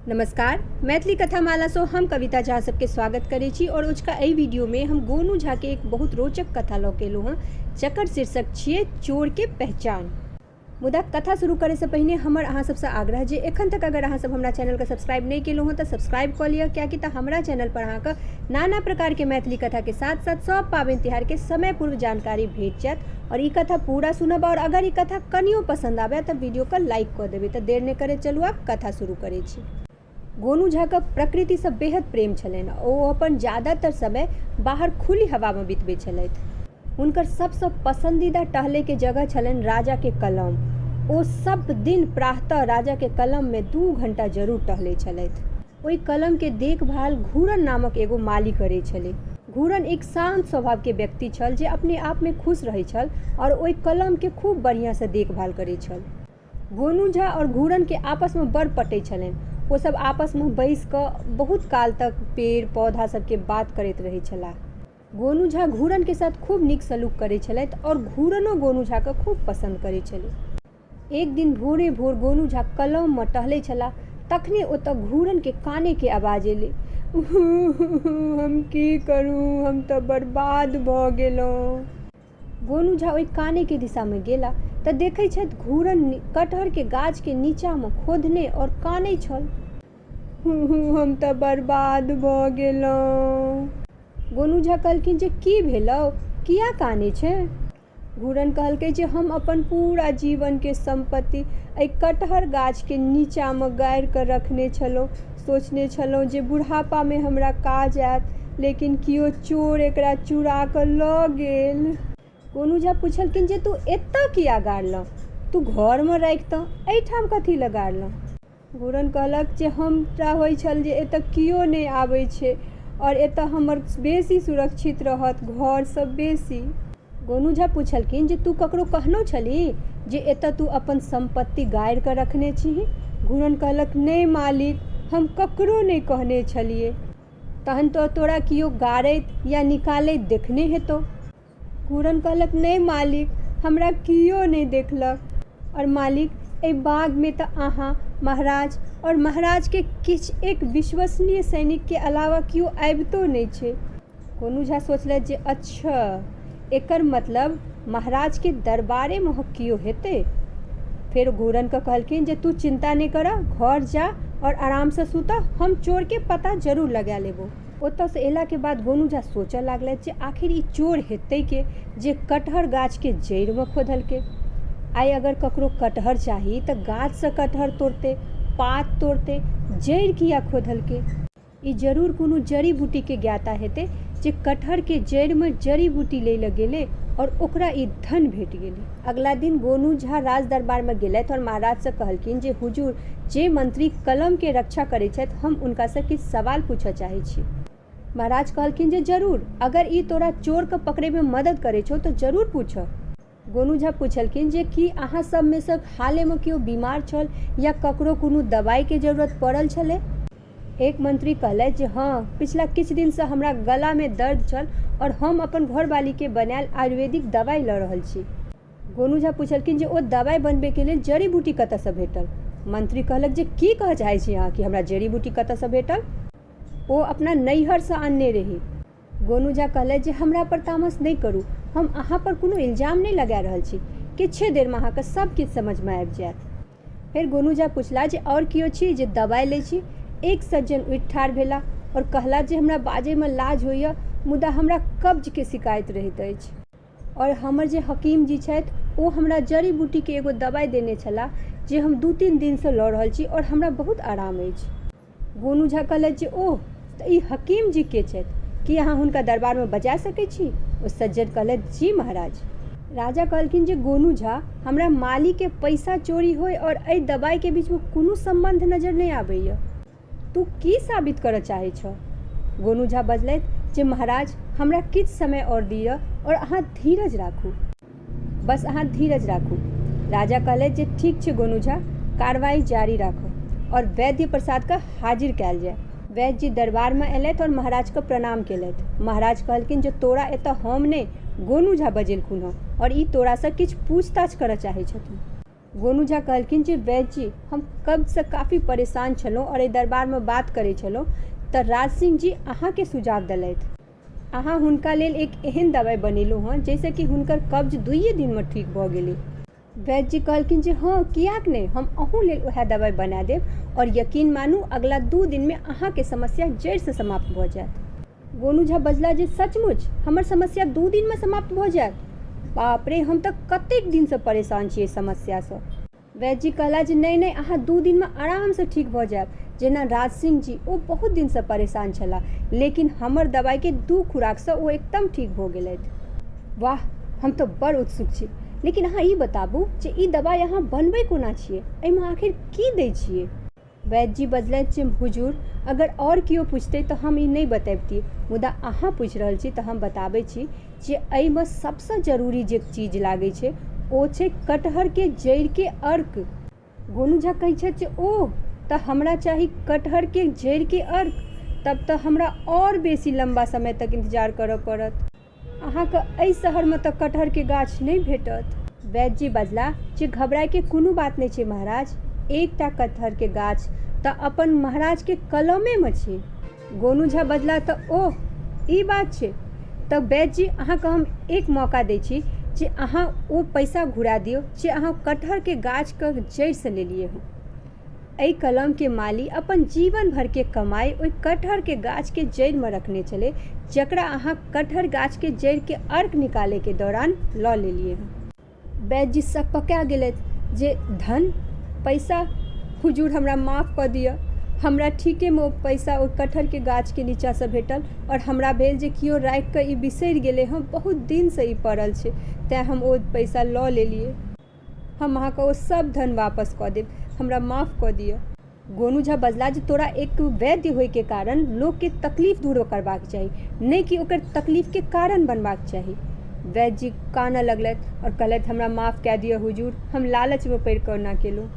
नमस्कार, मैथिली कथा माला सँ हम कविता झा सबके स्वागत करै छी और अजुका एहि वीडियो में हम गोनू झा के एक बहुत रोचक कथा लऽ के एलहुँ हँ, जकर शीर्षक छियै चोर के पहचान। मुदा कथा शुरू करे से पहिने हमर अहाँ सबसँ आग्रह जे एखन तक अगर अहाँ सब हमरा चैनल के सब्सक्राइब नहि केलहुँ हँ तऽ सब्सक्राइब कऽ लिअ, कियाकि तऽ हमरा चैनल पर अहाँके नाना प्रकार के मैथिली कथा के साथ साथ सब पाबनि तिहार के समय पूर्व जानकारी भेट जायत। और ई कथा पूरा सुनब और अगर ई कथा कनियो पसंद आबे तऽ वीडियो के लाइक कऽ देबै। तऽ देर नहि करैत चलू आब कथा शुरू करै छी। गोनू झा के प्रकृति सँ बेहद प्रेम छलनि। ओ अपन ज्यादातर समय बाहर खुली हवा मे बितबै छलथि। हुनकर सबसँ पसंदीदा टहलै के जगह छलनि राजा के कलम। ओ सब दिन प्रातः राजा के कलम मे 2 घंटा जरूर टहलै छलथि। ओहि कलम के देखभाल घूरन नामक एगो माली करै छलै। घूरन एक शांत स्वभाव के व्यक्ति छल जे अपने आप मे खुश रहै छल और ओहि कलम के खूब बढ़िया सँ देखभाल करै छल। गोनू झा और घूरन के आपस मे बड़ पटै छलनि। ओ सब आपस मे बैसि कऽ बहुत काल तक पेड़ पौधा सब के बात करैत रहै छलाह। गोनू झा घूरन के साथ खूब नीक सलूक करै छलथि और घूरनो गोनू झा के खूब पसंद करै छलै। एक दिन भोरे भोर गोनू झा कलम मे टहलै छलाह तखने ओतऽ घूरन के कानै के आवाज एलै। हम की करू, हम तऽ बर्बाद भऽ गेलहुँ। गोनू झा ओहि कानै के दिशा मे गेला तऽ देखै छथि घूरन कटहर के गाछ के नीचा मे खोधने और कानै छल। हम तऽ बर्बाद भऽ गेलहुँ। गोनू झा कहलखिन जे की भेलौ, किया कानै छें? घूरन कहलकै जे हम अपन पूरा जीवन के सम्पत्ति एहि कटहर गाछ के नीचा मे गाड़ि कऽ रखने छलहुँ। सोचने छलहुँ जे बुढ़ापा मे हमरा काज आयत, लेकिन कियो चोर एकरा चुरा कऽ लऽ गेल। गोनू झा पुछलखिन जे तू एतऽ किया गाड़लह? तू घर मे राखितह, एहिठाम कथी लए गाड़लह? घूरन कहलक जे हमरा होइ छल जे एतऽ कियो नहि आबै छै आओर एतऽ हमर बेसी सुरक्षित रहत घरसँ बेसी। गोनू झा पुछलखिन जे तू ककरो कहनो छलही जे एतऽ तू अपन सम्पत्ति गाड़ि कऽ रखने छिही? घूरन कहलक नहि मालिक, हम ककरो नहि कहने छलियै। तहन तऽ तोरा कियो गाड़ैत या निकालैत देखने हेतौ? घूरन कहलक नहि मालिक, हमरा कियो नहि देखलक। और मालिक, एहि बागमे तऽ अहाँ, महाराज और महाराजके किछु एक विश्वसनीय सैनिकके अलावा कियो आबितो नहि छै। गोनू झा सोचलथि जे अच्छा, एकर मतलब महाराजके दरबारेमे कियो हेतै। फेर घूरनके कहलखिन जे तू चिन्ता नहि करह, घर जा और आरामसँ सुतह, हम चोरके पता जरूर लगा लेबो। ओतऽसँ अयलाके बाद गोनू झा सोचऽ लागलथि जे आखिर ई चोर हेतै के जे कटहर गाछके जड़िमे खोधलकै। आइ अगर ककरो कटहर चाही तऽ गाछसँ कटहर तोड़तै, पात तोड़तै, जड़ि किया खोधलकै? ई जरूर कोनो जड़ी बूटीके ज्ञाता हेतै जे कटहरके जड़िमे जड़ी बूटी लै लए गेलै आओर ओकरा ई धन भेट गेलै। अगला दिन गोनू झा राज दरबारमे गेलथि आओर महाराजसँ कहलखिन जे हुजूर, जे मंत्री कलमके रक्षा करै छथि, हम हुनकासँ किछु सवाल पूछऽ चाहै छी। महाराज कहलखिन जे जरूर, अगर ई तोरा चोरके पकड़ैमे मदद करै छौ तऽ जरूर पूछऽ। गोनू झा पुछलखिन जे की अहाँ सबमे सँ हालेमे केओ बीमार छल या ककरो कोनो दवाइके जरूरत पड़ल छलै? एक मंत्री कहलथि जे हँ, पिछला किछु दिनसँ हमरा गलामे दर्द छल आओर हम अपन घरवालीके बनायल आयुर्वेदिक दवाइ लऽ रहल छी। गोनू झा पुछलखिन जे ओ दवाइ बनबैके लेल जड़ी बूटी कतऽसँ भेटल? मंत्री कहलक जे की कहऽ चाहै छी अहाँ कि हमरा जड़ी बूटी कतऽसँ भेटल? ओ अपना नैहरसँ आनने रही। गोनू झा कहलथि जे हमरा पर तामस नहि करू, हम अहाँ पर कोनो इल्जाम नहि लगा रहल छी। किछे देरमे अहाँके सब किछु समझमे आबि जायत। फेर गोनू झा पुछला जे आओर केओ छी जे दवाइ लै छी? एक सज्जन उठि ठाढ़ भेला आओर कहला जे हमरा बाजैमे लाज होइए, मुदा हमरा कब्जके शिकायत रहैत अछि। आओर हमर जे हकीम जी छथि ओ हमरा जड़ी बूटीके एगो दवाइ देने छलाह जे हम 2-3 दिनसँ लऽ रहल छी आओर हमरा बहुत आराम अछि। गोनू झा कहलथि जे ओह, तऽ ई हकीम जी के छथि? की अहाँ हुनका दरबारमे बजा सकै छी? ओ सज्जन कहलथि जी महाराज। राजा कहलखिन जे गोनू झा, हमरा मालीके पैसा चोरी होय आओर एहि दवाइके बीचमे कोनो सम्बन्ध नजरि नहि आबैए। तू की साबित करऽ चाहै छह? गोनू झा बजलथि जे महाराज, हमरा किछु समय आओर दिअ आओर अहाँ धीरज राखू। बस अहाँ धीरज राखू। राजा कहलथि जे ठीक छै गोनू झा, कार्रवाई जारी राखऽ आओर वैद्य प्रसादके हाजिर कयल जाय। वैद्य जी दरबारमे अयलथि आओर महाराजके प्रणाम केलथि। महाराज कहलखिन जे तोरा एतऽ हम नहि, गोनू झा बजेलखुन हँ आओर ई तोरासँ किछु पूछताछ करऽ चाहै छथुन। गोनू झा कहलखिन जे वैद्य जी, हम कब्जसँ काफी परेशान छलहुँ आओर एहि दरबारमे बात करै छलहुँ तऽ राज सिंह जी अहाँके सुझाव देलथि। अहाँ हुनका लेल एक एहन दवाइ बनेलहुँ हँ जाहिसँ कि हुनकर कब्ज 2 दिनमे ठीक भऽ गेलै। वैद्य जी कहलखिन जे हँ, किएक नहि, हम अहूँ लेल उएह दवाइ बना देब आओर यकीन मानू अगला 2 दिनमे अहाँके समस्या जड़िसँ समाप्त भऽ जायत। गोनू झा बजला जे सचमुच हमर समस्या 2 दिनमे समाप्त भऽ जायत? बाप रे, हम तऽ कतेक दिनसँ परेशान छी एहि समस्यासँ। वैद्य जी कहला जे नहि नहि, अहाँ 2 दिनमे आरामसँ ठीक भऽ जायब। जेना राज सिंह जी, ओ बहुत दिनसँ परेशान छलाह, लेकिन हमर दवाइके 2 खुराकसँ ओ एकदम ठीक भऽ गेलथि। वाह, हम तऽ बड़ उत्सुक छी, लेकिन अहाँ ई बताबू जे ई दवाइ अहाँ बनबै कोना छियै, एहिमे आखिर की दै छियै? वैद्यजी बजलथि जे हुजूर, अगर आओर केओ पुछतै तऽ हम ई नहि बतबितियै, मुदा अहाँ पूछि रहल छी तऽ हम बताबै छी जे एहिमे सबसँ जरूरी जे चीज लागै छै ओ छै कटहरके जड़िके अर्क। गोनू झा कहै छथि जे ओह, तऽ हमरा चाही कटहरके जड़िके अर्क, तब तऽ हमरा आओर बेसी लम्बा समय तक इन्तजार करऽ पड़त। अहाँके एहि शहरमे तऽ कटहरके गाछ नहि भेटत। वैद्यजी बजलाह जे घबराइके कोनो बात नहि छै महाराज, एकटा कटहरके गाछ तऽ अपन महाराजके कलमेमे छै। गोनू झा बजलाह तऽ ओह, ई बात छै, तऽ वैद्यजी अहाँके हम एक मौका दै छी जे अहाँ ओ पैसा घुरा दियौ जे अहाँ कटहरके गाछके जड़िसँ लेलियै हँ। एहि कलमके माली अपन जीवन भरिके कमाइ ओहि कटहरके गाछके जड़िमे रखने छलै, जकरा अहाँ कटहर गाछके जड़िके अर्क निकालैके दौरान लऽ लेलियै हँ। वैद्यजी सकपका गेलथि जे धन, पैसा, हुजूर हमरा माफ कऽ दिअ, हमरा ठीकेमे ओ पैसा ओहि कटहरके गाछके नीचाँसँ भेटल आओर हमरा भेल जे केओ राखिकऽ ई बिसरि गेलै हँ, बहुत दिनसँ ई पड़ल छै, तेँ हम ओ पैसा लऽ लेलियै। हम अहाँके ओ सब धन वापस कऽ देब, हमरा माफ कऽ दिअ। गोनू झा बजलाह जे तोरा एक वैद्य होइके कारण लोकके तकलीफ दूर करबाक चाही, नहि कि ओकर तकलीफके कारण बनबाक चाही। वैद्यजी कानऽ लगलथि आओर कहलथि हमरा माफ कए दिअ हुजूर, हम लालचमे पड़ि कऽ ओना केलहुँ।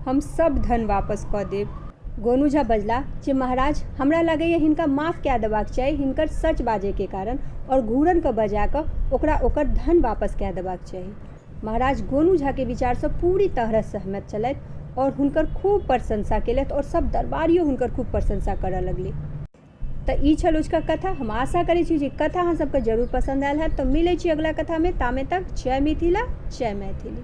हम सब धन वापस कऽ देब। गोनू झा बजलाह जे महाराज, हमरा लागैए हिनका माफ कए देबाक चाही हिनकर सच बाजैके कारण आओर घूरनके बजा कऽ ओकरा ओकर धन वापस कए देबाक चाही। महाराज गोनू झाके विचारसँ पूरी तरह सहमत छलथि आओर हुनकर खूब प्रशंसा केलथि आओर सब दरबारियो हुनकर खूब प्रशंसा करऽ लगलै। तऽ ई छल अजुका कथा। हम आशा करै छी जे कथा अहाँ सबके जरूर पसन्द आयल हैत। तऽ मिलै छी अगिला कथामे, तामे तक जय मिथिला, जय मैथिली।